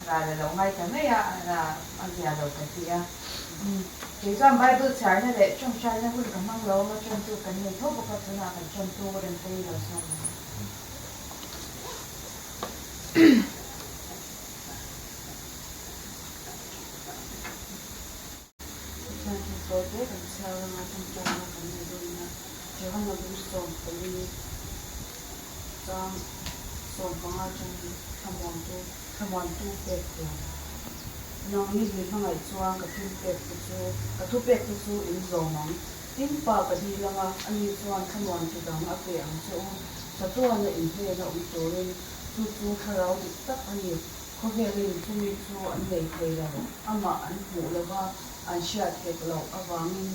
Ral a lo ngai ta mai a, a zia lo ka ti a. Kei chuan Bible chhiarna leh tawngtaina hun ka hmang lo a, tantu kan nei tho bawk a, tunah kan tantu Remtei lo sawm ang. Pathian thu sawi te kan chhiar anga tawngtaina kan nei dawn a, Johana bung 14 chang 15 atangin thlamuantu thlamuantu pek tur. Nangni mi hmangaih chuan ka thil pek te chu ka thu pek te chu in zawm ang. Tin pa ka dil anga ani chuan thlamuantu dang a pe ang che u. Chatuana inhnena awm turin chu chu thlarau dik tak a ni. Khawvelin chumi chu an nei thei lo, amah an hmuh lo va, an hriat hek loh avangin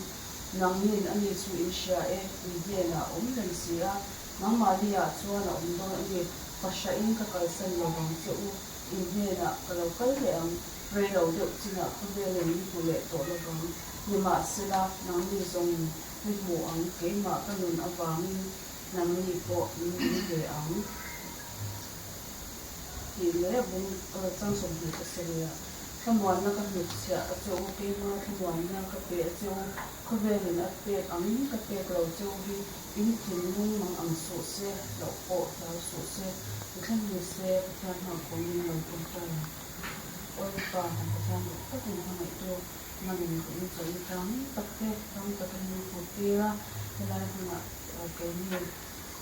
nangnin ani chu in hria e, in hnenah a awm reng si a, nangmahniah chuan a awm dawn a ni, fahrahin ka kalsan lo vang che u, in hnenah ka lo kal leh ang, rei lo deuh chinah khawvelin min hmu leh tawh lo vang, nimahsela nangni zawngin mi hmu ang, keimah ka nun avangin nangni pawh min nung ve ang. Tih leh bung chang 27 ah thlamuanna ka hnutchhiah a che u, keima thlamuanna ka pe a che u, khawvelin a pek angin ka pek lo che u hi in thinlung mang ang suh se, hlauh pawh hlau suh se, ti thleng ni se Pathian hmang khawmin lo tawngtai ang. Awlpa kan Pathian duh takin hmangaihtu nangin ka inchawlhna tlang tak te ram takin min hmuh tir a, helai hmunah keini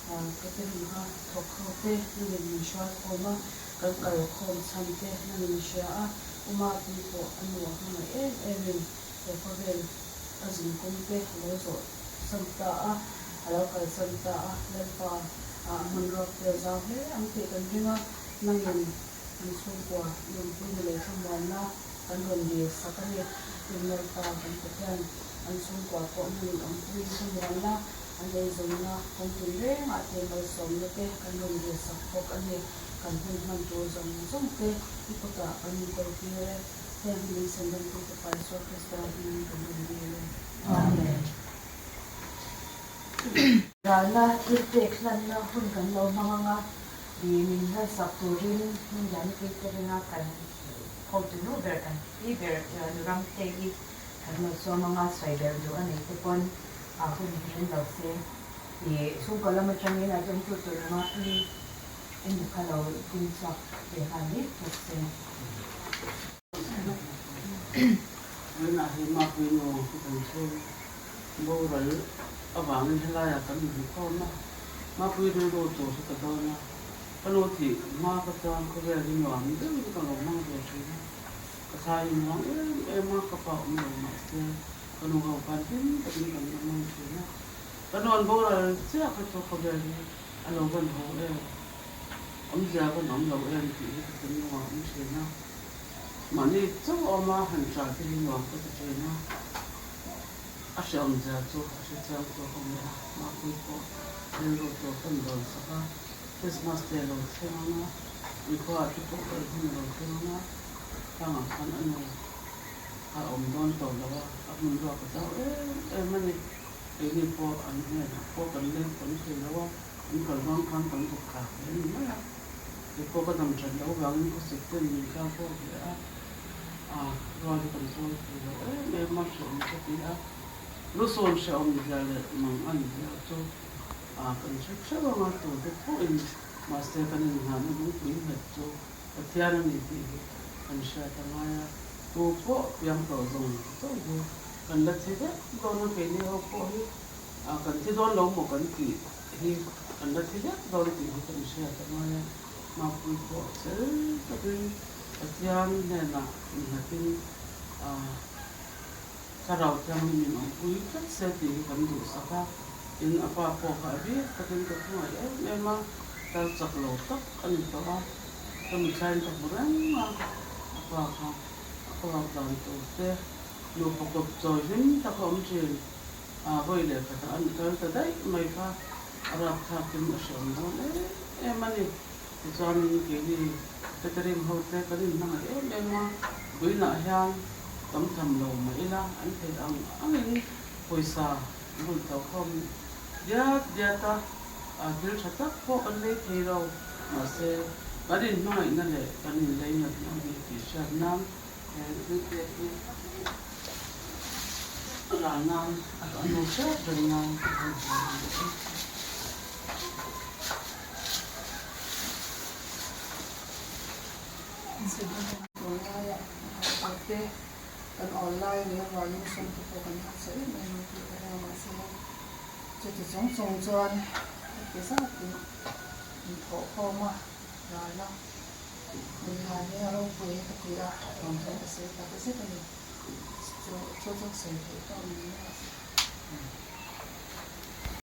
Ka te hmun kha thawk ho te nangin min hruai khawm a, kan kal khawm chhan te nangin a hria a, U Mapui pawh a nu a hmangaih em em in he khawvel a zin kawng te a lo zawh san ta a, a lo kal san ta a, Lalpa ah hmanruak te a zau hle ang tih kan ring a, nangin an chhungkua nunpuina leh thlamuanna kan rawn dil sak a ni. Tin Lalpa kan Pathian an chhungkua pawh nangin awmpuiin thlamuanna An eizawnna kawng tin rengah te malsawmna te kan rawn dilsak bawk a ni. Kan hun hman tur zawng zawng te i kutah kan inkawl tir e. Heng hi min sendamtu Fapa Isua Krista hmingin kan rawn dil e. Amen. Ralna thil pek hlanna hun kan lo hmang ang a, i min hlansak turin hmun lian te te ringa kan hotu nu ber kan pi ber Nuramte hi kan lo sawm ang a, sawi belh duh a nei te pawn A hun hi hlim lo se i chhungkaw lam atangin a zawng tu tur anga i enu kha lo ding chhuak ve nghal mai bawk se. Vawiinah hi Mapui nu hi kan chhung boral avangin helaiah kan inhmu khawm a, Mapui rilru tur hi ka dawn a, ka nu thih hma ka chuan khawvel hi nuam deuhin ka lo hmang ve thin a, ka thai inmuang em em a, ka pa awm lo mahse Ka nu ho khan hlim takin kan la hmang thin a, ka nu an boral chiah kha chu khawvel hi a lo van ho em, awmzia van awm lo em tih hi ka thinlungah a awm thin a, mahni chauh a awm a han ṭah te hi nuam ka ti thin a, a hrehawmzia chu a hre chiang tawk a ni a, Mapui pawh rilru tur kan dawn sak a, Christmas te a lo thleng ang a, inkhuaah te pawh kal hun a lo thleng ang a, tlangah khan a nu. A awm dawn tawh lo a, a hmun ruak a zau em em a ni. Keini pawh an hnenah pawh kan leng tam thei lo a, an kal dawn khan kan zuk thla ve a ni mai a. Kei pawh ka dam that loh avangin khawsik ten min tla pawh ve a, a rual hi kan pawl thei lo em em a, hrehawm ka ti a. Lusawn hrehawm zia leh mang an zia chu a kan hre hreuh ang a, tute pawhin mahse kan inngahna lungpui nghet chu Pathian a ni tih hi kan hriat a ngai a, tu pawh piang tawh zawng zawng hi kan la thi vek dawn a, keini ho pawh hi kan thi dawn lo maw kan tih hi kan la thi vek dawn tih hi kan hriat a ngai a, Mapui pawh chel takin Pathian hnenah innghatin Thlarau Thianghlim in awmpui tlat se tih hi kan duhsak a, tin a pa pawh kha a bik takin ka hmangaih em em a, kal chak lo tak a ni tawh a, ka mithlain ka hmu reng a, a pa kha a kawlak dan tur te nupa kawp chawi hlim tak a awm thin, a vawi leh khatah an kal ta daih mai kha a rapthlakin a hreawm dawn em em a ni. Tichuanin keini catering ho te kan inhmangaih em em a, buinah hian tam tham lo mah ila an theih ang angin pawisa an rawn tlo khawm diat diat a, thil tha tak pawh kan lei thei lo. Mahse, kan inhmangaihna leh kan inleinatna a ni tih. hriat nan he thilpek hi ral nan a nu hriat reng nan ka han hmu a ni e. Tunlaiah te kan awl lai nia vangin sum te pawh kan hausa em em ang tih ka ring a, mahse chuti chung chung chuan heti zatin inthawhkhawm a ral a, inhlan hi a ropui ka ti a, lawmthu ka sawi tak zet a ni. Chu chu sawi theih tawh ni a.